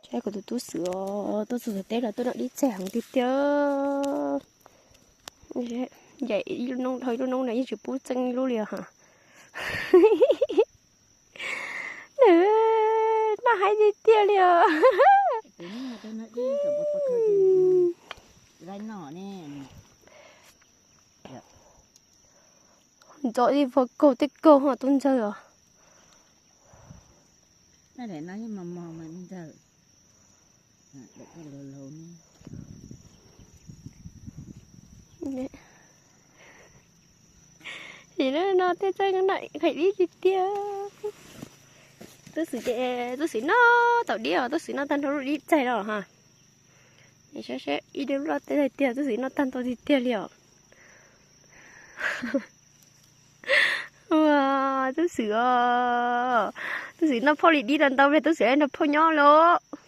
Saib kuv tus tub xwm os, tuaj txog teb los tuaj noj dib txaij heev tiag tiag. Ncaim ib lub noob dhau ib lub noob no yeej tsis pub txeeb ib lub li os. Nws noj heev tiag tiag li os. Ntxov ib vog kaug tej kaug ho tub ntxawg os. Nim no tej txawj no khaim dib tiag tiag. Tub xwm ces tub xwm noj tau dib os, tub xwm noj tag nrho lub dib txaij no ha. Saib saib ib lub loj tej tiag, tub xwm noj tag nrho tiag tiag li os. Ua, tub xwm os, tub xwm noj phauj li dib no ntau li, tub xwm nrog phauj nyob los.